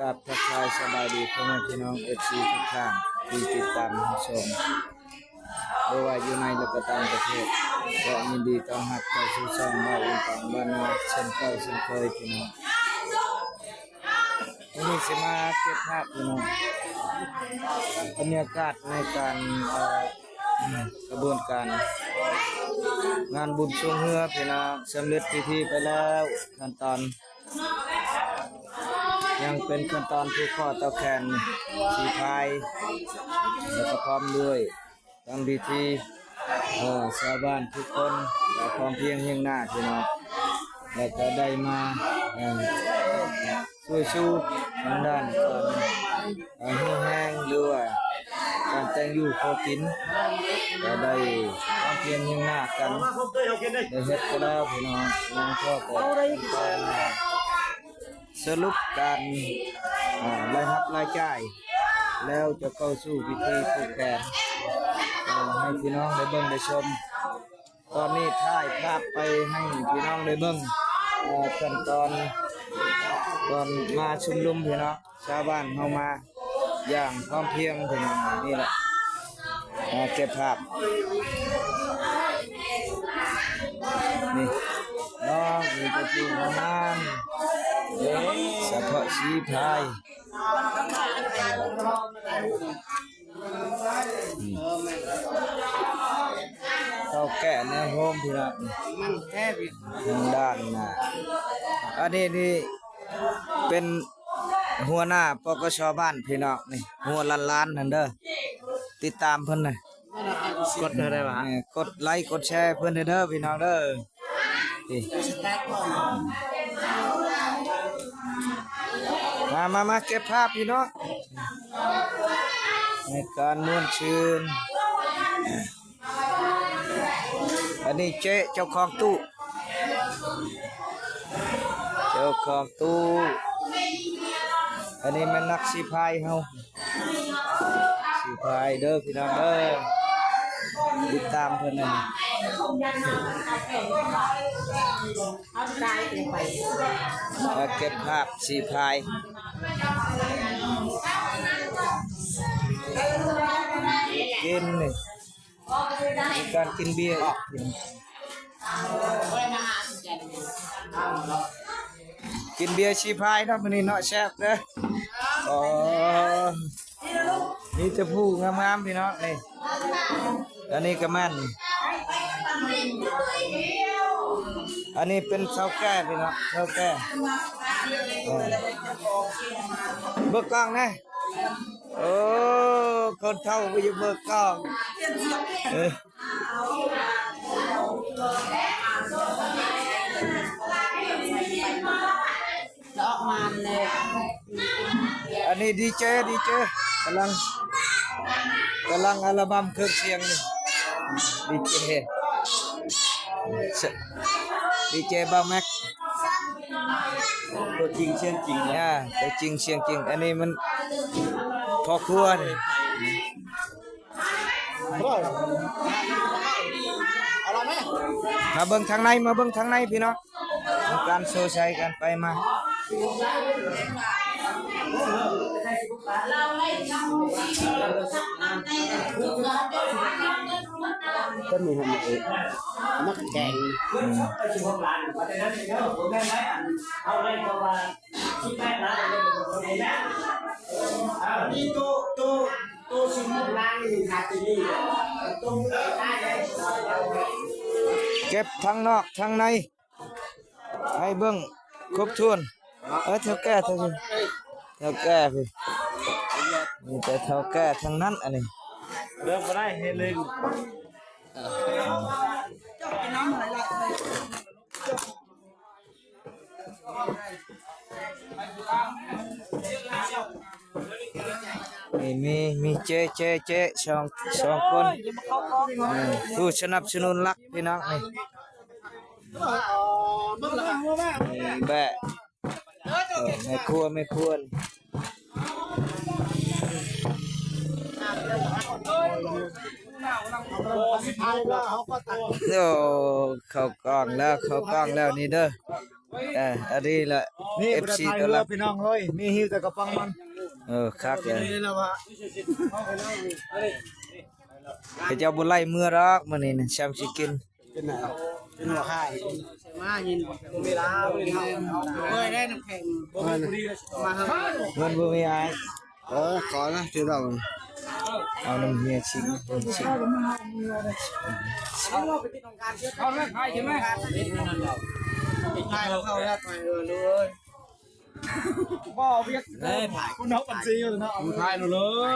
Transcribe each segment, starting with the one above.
ກາບທັກທາຍສະບາຍດີພໍ່ແມ່ພີ່ນ້ອງເອັຟຊີທຸກທ່ານທີ່ຕິດຕາມຮັບຊົມ ບໍ່ວ່າຢູ່ໃນ ແລະ ກໍຕ່າງປະເທດ ກໍຍິນດີຕ້ອນຮັບເຂົ້າສູ່ຊ່ອງບ່າວອີງປາງບ້ານນາເຊັ່ນເກົ່າເຊັ່ນເຄີຍພີ່ນ້ອງ. ມື້ນີ້ຊິມາເກັບພາບພີ່ນ້ອງ ບັນຍາກາດໃນການ ເອີ ຂະບວນການງານບຸນຊ່ວງເຮືອພີ່ນ້ອງ ສຳເລັດພິທີໄປແລ້ວ ຂັ້ນຕອນ ຍັງເປັນຂັ້ນຕອນຜູກຂໍ້ຕໍ່ແຂນ ສີພາຍ ແລ້ວກໍພ້ອມດ້ວຍ ທຳພິທີ ເອີ ຊາວບ້ານທຸກຄົນ ກໍພ້ອມພຽງຮຽງໜ້າພີ່ນ້ອງ ແລ້ວກໍໄດ້ມາ ເອີ ຊ່ວຍຊູທາງດ້ານການ ເອີ ເຫື່ອແຮງ ຫຼືວ່າການແຕ່ງຢູ່ພໍກິນ ກໍໄດ້ພ້ອມພຽງຮຽງໜ້າກັນ ໄດ້ເຮັດໄປແລ້ວພີ່ນ້ອງ ຍັງພໍແຕ່ ສະຫຼຸບການ ອາ ລາຍຮັບລາຍຈ່າຍ ແລ້ວຈະເຂົ້າສູ່ພິທີຜູກແຂນ ອາ ໃຫ້ພີ່ນ້ອງໄດ້ເບິ່ງໄດ້ຊົມ. ຕອນນີ້ຖ່າຍພາບໄປໃຫ້ພີ່ນ້ອງໄດ້ເບິ່ງ ອາ ຂັ້ນຕອນ ຕອນມາຊຸມນຸມພີ່ນ້ອງ ຊາວບ້ານເຮົາມາຢ່າງພ້ອມພຽງເພິ່ນ ນີ້ແຫຼະ ມາເກັບພາບ ນີ້ເນາະ ມີແຕ່ຜູ້ງາມໆ ສະເພາະສີພາຍ ນີ້ ເຖົ້າແກ່ແນວໂຮມພີ່ນ້ອງ ມັນແທ້ພີ່ ທາງດ້ານໜ້າ ອັນນີ້ນີ້ເປັນ ຫົວໜ້າ ປກສ ບ້ານພີ່ນ້ອງ ນີ້ ຫົວລ້ານໆ ນັ້ນເດີ ຕິດຕາມເພິ່ນນະ ກົດເທົ່າໃດວະ ເອີ ກົດໄລກົດແຊເພິ່ນເດີພີ່ນ້ອງເດີ ນີ້ ມາ ມາ ມາເກັບພາບພີ່ນ້ອງ ໃນການມ່ວນຊື່ນ. ອັນນີ້ເຈ້ເຈົ້າຂອງຕູ້ ເຈົ້າຂອງຕູ້ ອັນນີ້ແມ່ນນັກສີພາຍເຮົາ ສີພາຍເດີພີ່ນ້ອງເດີ ຕິດຕາມເພິ່ນນັ້ນ ມາເກັບພາບສີພາຍ ກິນນີ້ ມີການກິນເບຍອີກ ກິນເບຍສີພາຍເນາະ ມື້ນີ້ເນາະ ແຊບເດີ ໂອ້ ມີແຕ່ຜູ້ງາມໆ ພີ່ນ້ອງນີ້ ອັນນີ້ກໍແມ່ນ ອັນນີ້ເປັນເຖົ້າແກ່ພີ່ນ້ອງ ເຖົ້າແກ່ ເອີ ເບິ່ງກ້ອງແດ່ ໂອ້ ຄົນເຖົ້າບໍ່ຢາກເບິ່ງກ້ອງ ເອີ ອອກມາແລ້ວ ອັນນີ້ດີເຈ ດີເຈ ກຳລັງ ກຳລັງອັລບັມເຄື່ອງສຽງນີ້ ດີເຈ ດີເຈບ່າວແມັກ ຕົວຈິງສຽງຈິງ ອາ ຕົວຈິງສຽງຈິງ ອັນນີ້ມັນພໍ່ຄົວນີ້ ມາເບິ່ງທາງໃນ ມາເບິ່ງທາງໃນພີ່ນ້ອງ ການໂຊໄຊກັນໄປມາ ຕ້ນນີ້ຫັ້ນ ເອີ ມັກແກງ ອືມ ເກັບທັງນອກທັງໃນ ໃຫ້ເບິ່ງຄົບຖ້ວນ ເອີ ເຖົ້າແກ່ ເຖົ້າແກ່ ເຖົ້າແກ່ ມີແຕ່ເຖົ້າແກ່ທັງນັ້ນ ອັນນີ້ ເລີ່ມບໍ່ໄດ້ເຮັດເລີຍ ນີ້ມີ ມີເຈ້ ເຈ້ ເຈ້ ສອງ ສອງຄົນ ເອີ ຜູ້ສະໜັບສະໜູນຫຼັກ ພີ່ນ້ອງນີ້ ແບະ ເອີ ແມ່ຄົວ ແມ່ຄົວ ໂອ້ ເຂົ້າກ້ອງແລ້ວ ເຂົ້າກ້ອງແລ້ວ ນີ້ເດີ ເອີ ອັນນີ້ແຫຼະ ນີ້ ເອັຟຊີ ບໍ່ໄດ້ພາຍເຮືອ ຕ້ອນຮັບ ພີ່ນ້ອງເອີຍ ມີຫິ້ວແຕ່ກະປ໋ອງມັນ. ເອີ ຄັກເລີຍ ເຂົາເຈົ້າບໍ່ໄລ່ເມືອດອກມື້ນີ້ນະ ຊ່ຳຊິກິນ ເປັນຫຍັງ ເປັນຫົວຂ້າ ມາຍິນ ເວລາ ເອີຍ ໄດ້ນ້ຳແຂງ ມາເຮີ້ຍ ເງິນບໍ່ມີອ້າຍ. ເອີ ຂໍນະ ທີ່ເຮົາ ເອົານ້ຳເຮຍຊິງ ຊິງ ເອົາເລີຍ ພາຍຂຶ້ນມາ ພາຍເຂົ້າແລ້ວ ພາຍ ເອີ ລູກເອີຍ ບໍ່ວຽກ ເອີຍ ພາຍ ຄຸນເຮົາບັນຊີຢູ່ເນາະ ພາຍເລີຍ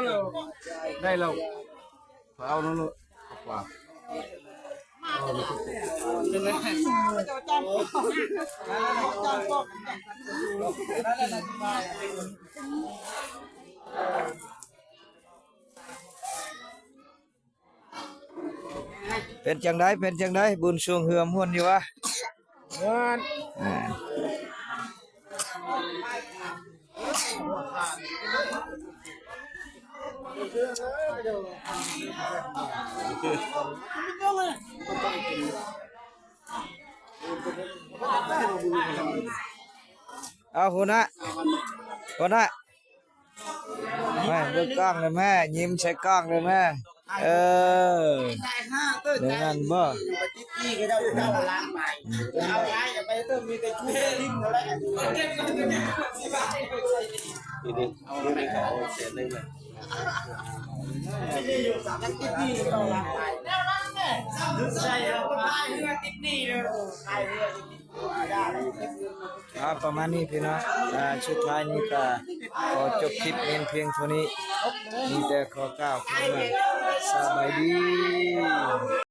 ໄດ້ແລ້ວ ເອົາເນາະ ເອົາກວ່າ. ເປັນຈັ່ງໃດ ເປັນຈັ່ງໃດ ບຸນຊ່ວງເຮືອມ່ວນຢູ່ຫວາ? ມ່ວນ ອ່າ ເອົາ ຫົວໜ້າ ຫົວໜ້າ ແມ່ເບິ່ງກ້ອງເລີຍແມ່ ຍິ້ມໃສ່ກ້ອງເລີຍແມ່. ເອີ ແນວນັ້ນບໍ່? ອ່າ ປະມານນີ້ພີ່ນ້ອງ ອ່າ ສຸດທ້າຍນີ້ກະຂໍຈົບຄລິບເອງພຽງເທົ່ານີ້ ມີແຕ່ຂໍກ່າວຄຳວ່າ ສະບາຍດີ.